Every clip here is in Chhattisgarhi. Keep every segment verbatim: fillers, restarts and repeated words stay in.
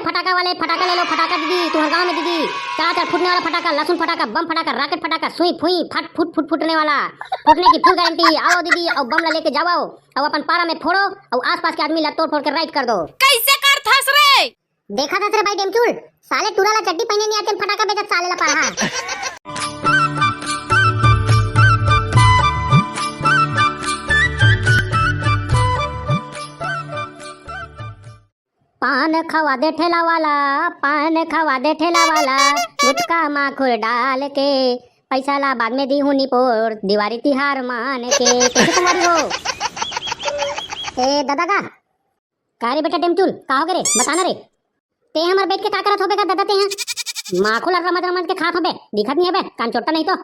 फटाका वाले, फटाका ले लो, फटाका दीदी, तुम्हारे गांव में दीदी, चला चल, फूटने वाला फटाका, लहसुन फटाका, बम फटाका, रॉकेट फटाका, सुई फुई, फट फुट फुट फूटने वाला, फूटने की फुल गारंटी। आओ दीदी, अउ बम ला लेके जाओ, अउ अपन पारा में फोड़ो, अउ आसपास के आदमी ला तोड़ फोड़ के राइट कर दो। कैसे करथस रे? देखा था रे भाई डेमचुल, साले टूरा ला चड्डी पहने नहीं आते, फटाका बेचत साले ला पारा। पान खवा दे ठेला वाला, पान खवा दे ठेला वाला, गुटखा माखुर डाल के, पैसा ला बाद में दीहूं निपोर, दिवाली तिहार मान के। कैसे तुम्हारी हो? ए दादा का? का रे बेटा डेमचुल, का हो गे रे? बताना रे। ते हमर बैठ के का करत होबे का दादा ते हैं? माखुर ला रमज रमज के खात होबे, दिखत नहीं हबे, कान चोट्टा नहीं तो।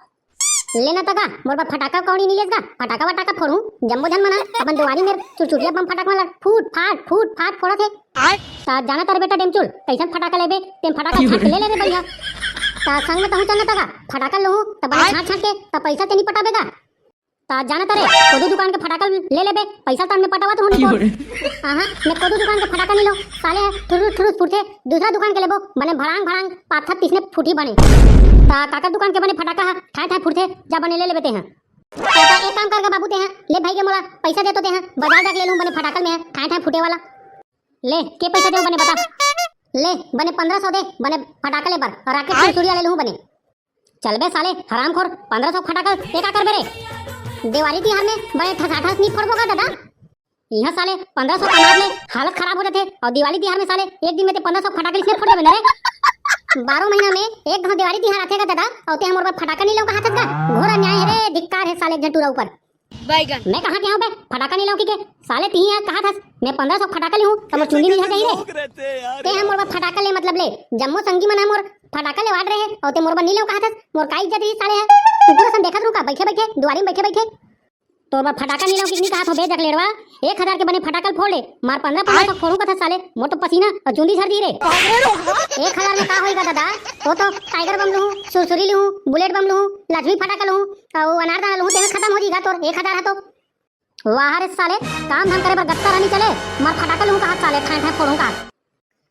लेना त का, मोर बर फटाका कौड़ी नहीं लेस गा? फटाका वटाका फोड़हूं, जम्मो झन मन ह अपन दुवारी मेर चुरचुरिया बम फटाका वाला फूट फाट, फूट फाट फोड़त हे। आय। त जाना तर बेटा डेमचुल, कैसन फटाका लेबे, तेन फटाका छाट के ले ले रे बढ़िया। त संग में तहूं चलना त का, फटाका लूहूं, त बने हाँ। छाट छाट के, त पैसा ते नहीं पटाबे गा। त जाना तर कोदू दुकान के फटाका ले लेबे, पैसा त मैं पटावा तो हूं नहीं। आहा, मैं कोदू दुकान के फटाका नहीं लो, साले ह ठुरुस ठुरुस फूटथे, दूसरा दुकान के लेबो, बने भड़ांग भड़ांग पाथर तिसने फूटी बने। त काकर दुकान के बने फटाका ह, ठाय ठाय फूटथे, जा बने ले लेबे ते ह। त एक काम कर गा बाबू ते ह, ले भाई के मोला पैसा दे तो ते ह, बाजार जाके ले लूं बने फटाका में ह, ठाय ठाय फूटे वाला। ले, के पैसा देहूं बने बता। ले, बने पंद्रह सौ दे, बने फटाका ले बर, रॉकेट छुरछुरिया ले लूं बने। चल बे साले, हरामखोर, पंद्रह सौ फटाका ते का करबे रे? देवारी तिहार में बने ठसाठस नहीं फोड़बो का दादा? इहाँ साले पंद्रह सौ कमात ले हालत खराब हो जाथे, अउ दिवाली तिहार में साले एक दिन में ते पंद्रह सौ फटाका इसने फोड़ देबे न रे। बारह महीना में एक घाव देवारी तिहार आथे का दादा, अउ ते हमर बर फटाका नहीं लौका हाथत का? घोर अन्याय है रे, धिक्कार है साले एक झन टूरा ऊपर। बैगन। मैं कहाँ के हूँ बे फटाका नहीं लौकी के? साले तिही आज कहा थस मैं पंद्रह सौ फटाका ली हूँ, त मोर चुंदी नहीं झड़ जाही रे। ते हमर बर फटाका ले मतलब ले, जम्मो संगी मन हमर फटाका लेवात रहे, अउ ते मोर बर नहीं लौका हाथस, मोर का इज्जत रही साले है? कुकुर सन देखत रहूं का बैठे बैठे, दुवारी में बैठे बैठे? तोर बर फटाका नहीं लौकी नहीं कहत हो बे जकलेड़वा, एक हजार के बने फटाका ल फोड़ ले, मार पंद्रह पंद्रह सौ फोड़ू कथा साले, मोर तो पसीना अउ चुंदी झर दी रे। एक हजार में का होई गा दादा, वो तो टाइगर बम लूहूं, सुरसुरी लूहूं, बुलेट बम लूहूं, लक्ष्मी फटाका लूहूं, अउ अनारदाना लूहूं, तेमे खत्म हो जाएगा तोर एक हजार है तो। वाह रे साले, काम धाम करे बर गत्ता रानी चले, मार फटाका लूहूं कहा साले, ठाय ठाय फोड़ू कहा।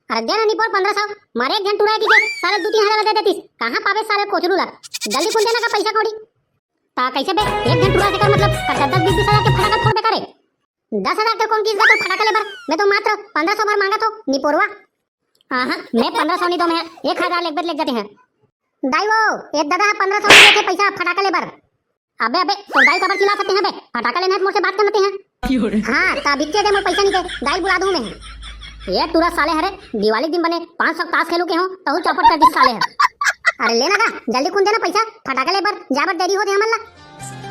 अरे दे ना निपोर पंद्रह सौ, मारे एक झन टुरा की के साले दू तीन हजार दे देतिस, कहाँ पावे साले कोचलू ला, जल्दी कुन देना का पैसा कौड़ी। ता कैसे बे, एक झन टुरा के कर मतलब का दस दस बीस बीस हजार के फटाका फोड़ बे करे? दस हजार के कौन किस तो फटाका ले बर, मैं तो मात्र पंद्रह सौ भर मांगा तो निपोरवा। हाँ हाँ, मैं पंद्रह सौ नहीं दो मैं, एक हजार लेक बेत लेक जाते हैं। दाई वो, ये दादा पंद्रह सौ में देते पैसा फटाका ले बर। अबे अबे, तो दाई काबर चिल्ला सकते हैं बे? फटाका लेना है तो मोर से बात करते हैं। हाँ, ता बिच्चे दे मोर पैसा नहीं दे, दाई बुला दूं मैं। ये टूरा साले हरे, दिवाली दिन बने पाँच सौ ताश खेलू के हो, तहू चौपट कर दिस साले हर। अरे लेना का, जल्दी कुन देना पैसा, फटाका ले बर, जा बर देरी हो दे हमन ला।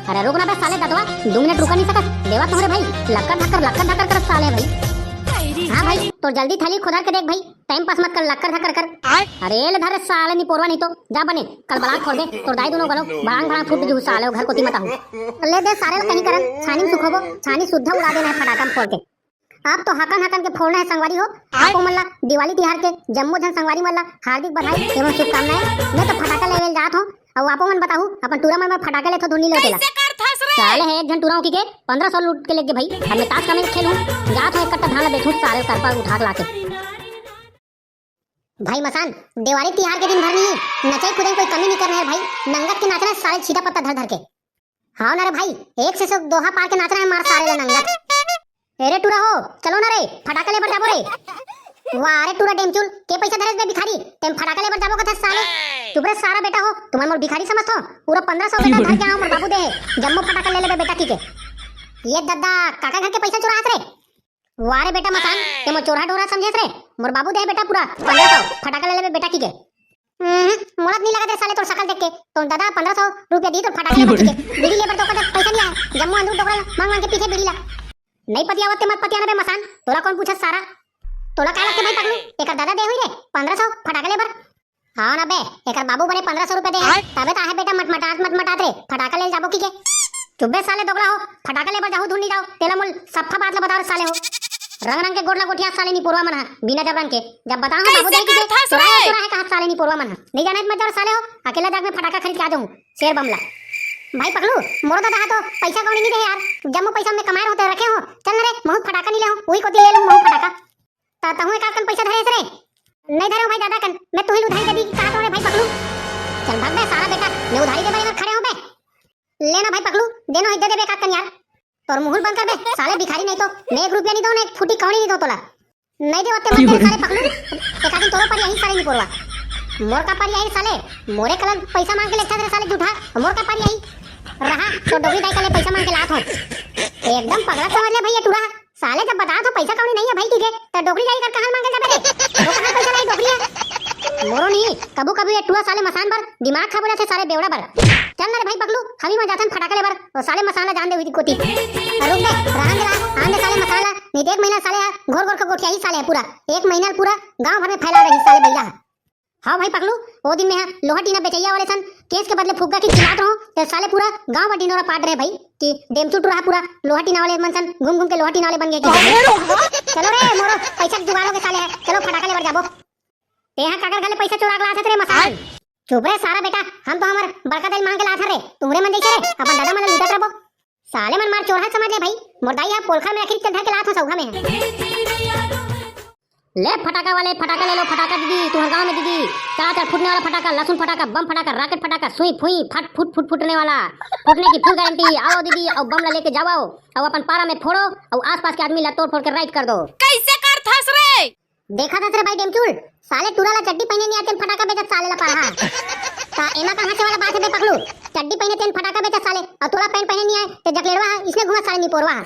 अरे रुक ना बे साले दतवा, दो मिनट रुका नहीं सकत, देवा तुम्हारे भाई, लक्कर धक्कर लक्कर धक्कर कर साले भाई। हाँ भाई, तो जल्दी थाली खुदार के देख भाई, टाइम पास मत कर, लक्कर धक्कर कर। अरे ले धर रे साले निपोरवा नहीं तो, जा बने, कल बलाक फोड़ दे, तोर दाई दोनों गलो, भड़ांग भड़ांग फूट जू साले, घर कोती मत आहू। ले दे सारे ला कहीं करन, छानी में सुखोबो, छानी सुद्धा उड़ा देना है फटाका में फोड़ के। अब तो हकन हकन के फोड़ना है संगवारी हो, आपो मन ला दिवाली तिहार के जम्मो झन संगवारी मन ला हार्दिक बधाई एवं शुभकामनाएं। मैं तो फटाका लेवे जात हूँ, अउ आपो मन बताहू, अपन टूरा मन में फटाका लेथो धुन नी लेथो तेला। कैसे करथस रे? साले है एक झन टूरा होकी के पंद्रह सौ लूट के लेके भाई, अब मैं ताश का मैं खेलूं, जात हूं एक कट्टा धान ला बेचूं, साले करपा उठा के लाके। भाई मसान, देवारी तिहार के दिन भर नहीं नचई कूदे कोई कमी नहीं करना है भाई, नंगत के नाचना है साले छीटा पत्ता धर धर के। हाँ ना रे भाई, एक से सौ दोहा पार के नाचना है मार साले ला नंगत। ए रे टूरा हो, चलो ना रे, फटाका ले बर जाबो रे। वाह रे टूरा डेमचुल, के पैसा धरेस बे भिखारी, तेम फटाका ले बर जाबो कथस साले। चुप रे सारा बेटा हो, तुमन मोर भिखारी समझथो, पूरा पंद्रह सौ बेटा धर के आओ मोर बाबू दे हे, जम्मो फटाका ले लेबे बेटा की के। ये दद्दा, काका घर के पैसा चुराहस रे? वाह रे बेटा मसान, ते मोर चोरहा डोरा समझेस रे, मोर बाबू दे हे बेटा पूरा पंद्रह सौ, फटाका ले लेबे बेटा की के। हम्म, मोला तो नहीं लगत रे साले तोर शकल देख के, तो दादा पंद्रह सौ रुपया दी तो फटाका ले बर के, बीड़ी ले बर तो कदा पैसा नहीं आए, जम्मो अंदूर डोकरा मांग मांग के पीथे बीड़ी ला। नहीं पतियावत ते मत पतियाना बे मसान, तोला कौन पूछत सारा? तोला का लगथे भाई पगलू, एकर दादा दे हुई रे पंद्रह सौ फटाका ले बर? हाँ ना बे, एकर बाबू बने पंद्रह सौ रुपया दे हे, तबे तो आहे बेटा मटमटात मटमटात रे, फटाका ले जाबो की के? चुप बे साले दोगला हो, फटाका ले बर जाहू धुन नहीं जाओ, तेला मोल सफा बात ला बताओ रे साले हो। रंग रंग के गोड़ ला गोठिया साले निपोरवा मन हा, बिना जबरन के। जब बताओ बाबू दे की के, चोरा है, चोरा है कहा साले निपोरवा मन हा। नहीं जाना मत जाओ साले हो, अकेला जाके मैं फटाका खरीद के आ जाऊँ। शेर बमला। भाई पकलू, मोरो दादा हा तो पैसा कौड़ी नहीं दे यार, जम्मो पैसा मैं कमाए रहूं ते रखे हो। चल न रे, महू फटाका नहीं ले हो, वही कोती ले लूं महू फटाका। ता तहूं एकाध कन पैसा धरे हस रे? नहीं धरे हो भाई दादा कन, मैं तुही ल उधारी दे दी का तोरे भाई पकलू। चल भाग बे सारा बेटा, मैं उधारी दे बर खड़े हो बे। लेना भाई पकलू, देनो ही दे देबे का कन यार। तोर मुंह ल बंद कर बे साले भिखारी, नहीं तो मैं एक रुपया नहीं दो ना, एक फूटी कौड़ी नहीं दो तोला। नहीं दे ओते मत दे साले पकलू। एक आदमी तोरो पर यही साले निपोरवा। मोर का पर यही साले, मोरे कलम पैसा मांग के लेता रे साले झूठा। मोर का पर यही रहा तो डोगरी दाई कले पैसा मांग के लात हो। एकदम पगला समझ ले भैया टूरा। साले जब बता तो पैसा कौड़ी नहीं है भाई, ठीक है, तो डोगरी दाई कर कहाँ मांगे जाबे रे? वो कहाँ पैसा लाई डोगरी है? मोरो नहीं, कभू कभू ये टूरा साले मसान बर दिमाग खा बोला थे साले बेवड़ा बर। चल ना रे भाई पगलू, हम ही वहाँ जाथन फटाका ले बर, और साले मसान ला जान दे हुई कोती। रुक बे, रहन दे ला, आन दे साले मसान ला, नहीं तो एक महीना साले हा, घोर घोर के गोठिया ही साले हा पूरा, एक महीना पूरा गांव भर में फैला रही साले भैया। हाँ भाई पगलू, वो दिन में हा, लोहा टीना बेचैया वाले सन, केस के बदले फुग्गा की चिल्लात रहो, तो साले पूरा गांव में ढिंडोरा पाट रहे भाई, कि डेमचू टूरा पूरा लोहा टीना वाले मन सन घूम घूम के लोहा टीना वाले बन गए कि। चलो रे मोरो, पैसा के जुगाड़ हो गए साले हा, चलो फटाका ले बर जाबो। तेहा काकर घर ले पैसा चोरा के लात हस रे मसान? चुप रे सारा बेटा, हम तो हमर बड़का दाई मांग के लात हन रे, तुमरे मन जैसे रे, अपन दादा मन ल लूटत रबो। साले मन मार चोरहा समझ ले भाई, मोर दाई हा पोलखा में आखिर चल धर के लात हो सौघा में। ले फटाका वाले, फटाका ले लो, फटाका दीदी, तुम्हारे गांव में दीदी, चार चार फूटने वाला फटाका, लहसुन फटाका, बम फटाका, राकेट फटाका, सुई फुई, फट फुट फुट फूटने वाला, फूटने की फुल गारंटी। आओ दीदी, आओ बम ला लेके जाओ, आओ, आओ अपन पारा में फोड़ो, आओ आसपास के आदमी ला तोड़ फोड़ के राइट कर दो। कैसे कर थस रे? देखा था तेरे भाई डेमचूल, साले टूरा ला चड्डी पहने नहीं आते, फटाका बेचत साले ला पारा। ता एमा कहाँ से वाला बात है बे पगलू? चड्डी पहने तेन फटाका बेचत साले, और तोला पैंट पहने नहीं आए, ते जकलेड़वा है, इसने घुमा साले निपोरवा है।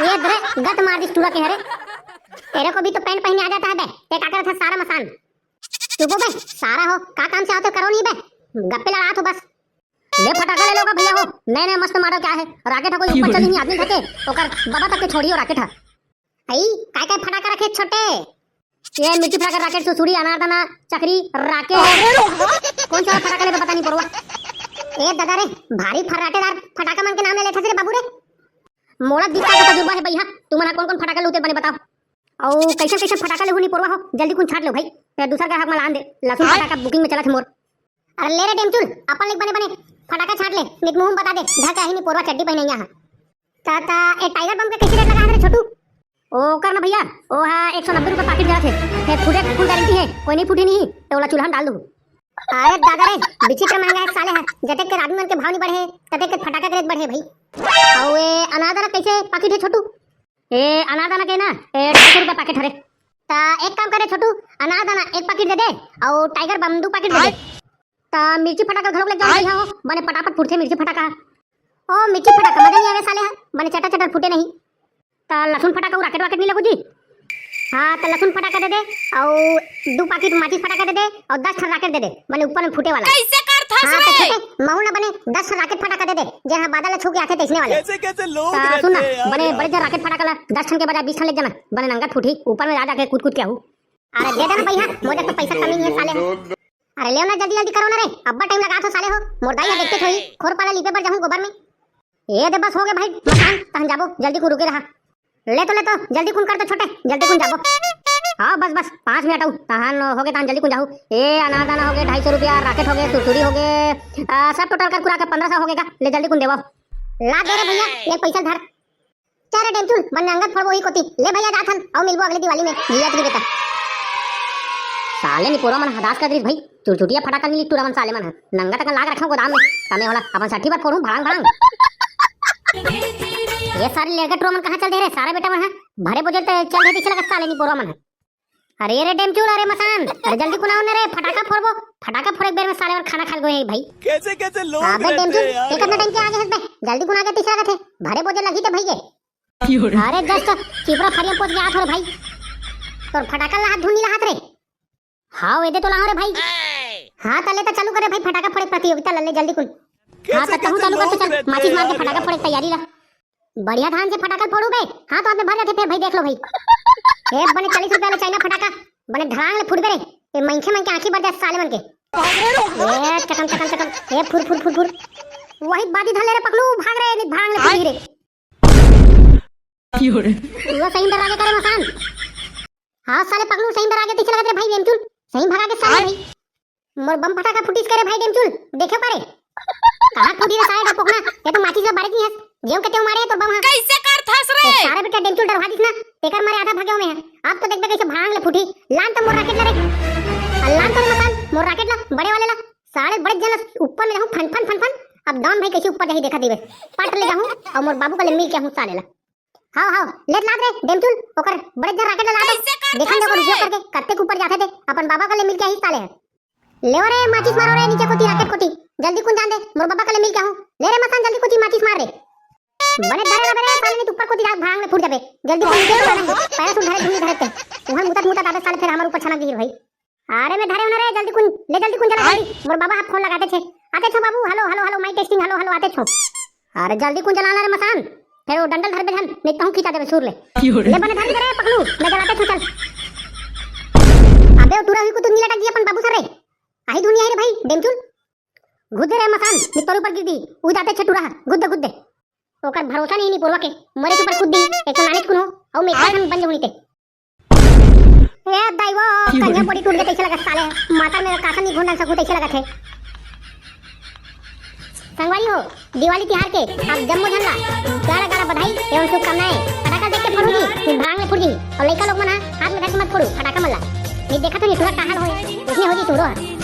ये धरे, गत मार दिस टूरा के हरे। तेरे को भी तो पैंट पहने आ जाता है बे, ते का करत है सारा मसान? चुप हो बे, सारा हो, का काम से आओ तो करो नहीं बे, गप्पे लड़ात हो बस। ले फटाका ले लोगा भैया हो, नए नए मस्त मॉडल क्या है, राकेट है कोई ऊपर चली नहीं आदमी थके, ओकर बाबा तक के छोड़ियो राकेट है। आई, काय काय फटाका रखे छोटे? ये मिर्ची फटाका, राकेट, सुसुड़ी, अनारदाना, चकरी, राकेट। कौन सा फटाका लेबे पता नहीं पड़वा। ए दादा रे, भारी फर्राटेदार फटाका मन के नाम ले लेथस रे बाबू रे। मोला दिखा के तजुर्बा है भैया, तुमन हा कौन कौन फटाका लूते बने बताओ। अउ कैसे कैसे फटाका लेहू नहीं पड़वा हो, जल्दी कुन छाट लो भाई। फिर दूसर ग्राहक मन ला आन दे, लहसुन फटाका बुकिंग में चलत हे मोर। अरे ले रे डेमचुल, अपन ले बने बने फटाका छाट ले, नित मुंह में बता दे, ढक आही नहीं पड़वा चड्डी पहने यहाँ। ता, ता, ए टाइगर बम के कैसे रेट लगा है रे छोटू? ओ कर ना भैया, ओ हा एक सौ नब्बे रुपए पाकिट जाथे। हे फुटे फुल गारंटी है, कोई नहीं फूटे नहीं, तो ओला चूल्हा में डाल दू। अरे दादा रे, विचित्र महंगा है साले हा, जतेक के आदमी मन के भाव नहीं बढ़े, ततेक के फटाका के रेट बढ़े भाई। अउ ए अनारदाना कैसे पाकिट है छोटू? ए अनारदाना के ना, ए ढाई सौ रुपए पाकिट हरे। ता एक काम करे छोटू, अनारदाना एक पाकिट दे दे, अउ टाइगर बम दू पाकिट दे दे। ता मिर्ची फटाका घलोक ले जाओ भैया हो, बने पटापट फूटथे मिर्ची फटाका। ओ मिर्ची फटाका मजा नहीं आवे साले हा, बने चटर चटर फूटे नहीं। ता लहसुन फटाका अउ राकेट वाकेट नहीं लगू जी? हाँ, ता लहसुन फटाका दे दे, अउ दू पाकिट माचिस फटाका दे दे, अउ दस ठन राकेट दे दे, बने ऊपर में फूटे वाला। कैसे कर थस हाँ, रे? तो ठीक है, महू ना बने दस ठन राकेट फटाका दे दे, जे हाँ बादल ला छू के आथे तैसने वाले। कैसे कैसे लोग ता रहते सुन ना, हैं यार, बने यार। बड़े जा राकेट फटाका ला दस ठन के बजाय बीस ठन ले जाना, बने नंगत फूटी, ऊपर में आ जाके कूद कूद के आहू। अरे दे देना भैया, मोर जग तो पैसा कमी नहीं है साले। अरे लेव ना, जल्दी जल्दी करो ना रे, अब्बा टाइम लगा दो साले हो। मोर दाई हा देखते थोड़ी, खोर पाला लीपे बर जाहूं गोबर में। ए दे बस हो गए भाई, मसान, तहन जाबो, जल्दी कुन रुके रहा। ले तो, ले तो, जल्दी कुन कर दो छोटे, जल्दी कुन जाबो। हाँ बस बस, पाँच मिनट आऊ, तहन हो गए, तहन जल्दी कुन जाहू। ए अनारदाना हो गए ढाई सौ रुपया, राकेट हो गए, सुरसुरी हो गए, आ, सब टोटल कर कुरा के पन्द्रह सौ हो गए का, ले जल्दी कुन देवा। ला दे रे भैया, ये पैसा धर। चल रे डेमचुल, बन नंगत फोड़बो ही कोती। ले भैया जाथन, अउ मिलबो अगले दिवाली में। जिया तेरी बेटा। साले निपोरा मन हदास कर दिस भाई। चुरचुटिया फटाका मिली टूरा मन साले मन ह। नंगत अकन लाग रखा गोदाम में। तमे होला अपन साठी बर फोड़ू भड़ांग भड़ांग। ये सारे लेड़का टूरा मन कहाँ चल दे रे? सारे बेटा मन ह। भरे बोझे ते चल दे पीछे लगा साले निपोरा मन ह। अरे रे डेमचुल, अरे मसान, अरे जल्दी कुन आओ ना रे, फटाका फोड़बो, फटाका फोड़े बेर में साले और खाना खा गए भाई। कैसे कैसे लोग अबे रहते डेमचुल, हैं यार। एक अपना टाइम के आगे हंस बे, जल्दी कुन आगे तीसरा कथे, भरे बोझे लगी ते भाई के। क्यों रे? अरे जस्ट चिपरा फरिया पहुंच गया थोड़े भाई, तो फटाका ला हाथ धुनी ला हाथ रे। हाँ वेदे तो लाओ रे भाई। हाँ तले तो चालू करे भाई, फटाका फोड़े प्रतियोगिता लल्ले जल्दी कुन। हाँ कैसे तो तहु कैसे चालू कर तो लोग चल, रहते माचिस हैं मार के यार। फटाका फोड़े तैयारी ला। बढ़िया धान से फटाका फोड़ू बे। हाँ तो आदमी भर जाते फिर भाई, देख लो भाई। ए बने चालीस रुपया ले चाइना फटाका, बने धड़ांग ले फुटबे रे। ए मनखे मन के आंखी बर जाए साले मन के। ए चकम चकम चकम, ए फुर फुर फुर फुर। वही बाजी धर ले रे पकलू, भाग रे, नहीं भाग ले फुटी रे। क्यों रे? तू सही डरा के करे मसान। हाँ साले पकलू सही डरा के पीछे लगा रे भाई डेमचुल, सही भगा के साले भाई। मोर बम फटाका फुटिस करे भाई डेमचुल, देखे पारे। कहाँ फूटी रे साले डरपोकना, ये तो माचिस ला बारे नहीं हस, जेव के तेव मारे तो बम हाँ। कैसे कर थस रे? ए, सारे बेटा डेमचुल डरवा दिस ना, तेकर मारे आधा भागे हों मैं। अब तो देखबे कइसे भांग ले फूटही। लान त मोर rocket ला रे। आ लान त रे मसान, मोर rocket ला, बड़े वाले ला। साले बड़े जन ऊपर ले जाहूं, फन फन फन फन। अब दौन भाई कइसे ऊपर जाही देखा दिबे। पट ले जाहूं अउ मोर बाबू करा ले मिल के आहूं साले ला। हाव हाव, ले त लात रे डेमचुल, ओकर बड़े जन rocket ला लात। देखन दे ओकर उपयोग करके, कत्ते ऊपर जाथे ते। अपन बाबा करा ले मिल के आही साले ह। लेव रे, माचिस मारो रे, नीचे कोती, rocket कोती। जल्दी कुन जान दे, मोर बाबा करा ले मिल के आहूं। ले रे मसान, जल्दी कोती माचिस मार रे। बने धरे रह बे रे, साले नहीं तो ऊपर कोती जाके भांग में फूट जाबे। जल्दी कुन नीचे तो आना है। पैर सुन धरे, धुनी धरे ते। उहन मुतत मुतत आबे साले, फेर हमर ऊपर छनक दिही भाई। अरे मैं धरे हों ना रे, जल्दी कुन, ले जल्दी कुन जला जल्दी। मोर बाबा ह फोन लगाते छे। आते छो बाबू, hello, hello, hello, mic testing, hello, hello, आते छो। अरे जल्दी कुन जला ना रे मसान। फेर वो डंडा ल धरबे झन, नहीं तहूं खींचा देबे सूर ले। ले बने धर दे रे पकलू, मैं जलाते छो चल। अबे वो टूरा हुई को तो नी लटक जी अपन बाबू सर रे। आही दुनिया है रे भाई, डेमचुल। घुद दे रे मसान, नित्तोर ऊपर गिर दी, ऊ जाते छे टूरा, घुद दे, घुद दे। ओकर भरोसा नहीं, नहीं पोरवा के, मरे के ऊपर कूद दी, एक तो नानेच कुन हो, अउ मैं एक ठन बन जाहूं नीते। ए दाई वो, कनिया बड़ी टूट गई, तइसे लगत साले, माता में कासन नहीं घोंडन सकू, तइसे लगत है। संगवारी हो, दिवाली तिहार के आप जम्मो झन ला गाड़ा गाड़ा बधाई एवं शुभकामनाएं। फटाका देख के फोड़हू जी, फिर भांग में फूट जी, अउ लइका लोग मन हा हाथ में धर के मत फोड़ू फटाका मन ला। नहीं देखा तो नहीं, थोड़ा काहल होए, उसने हो जी तुमरो हा।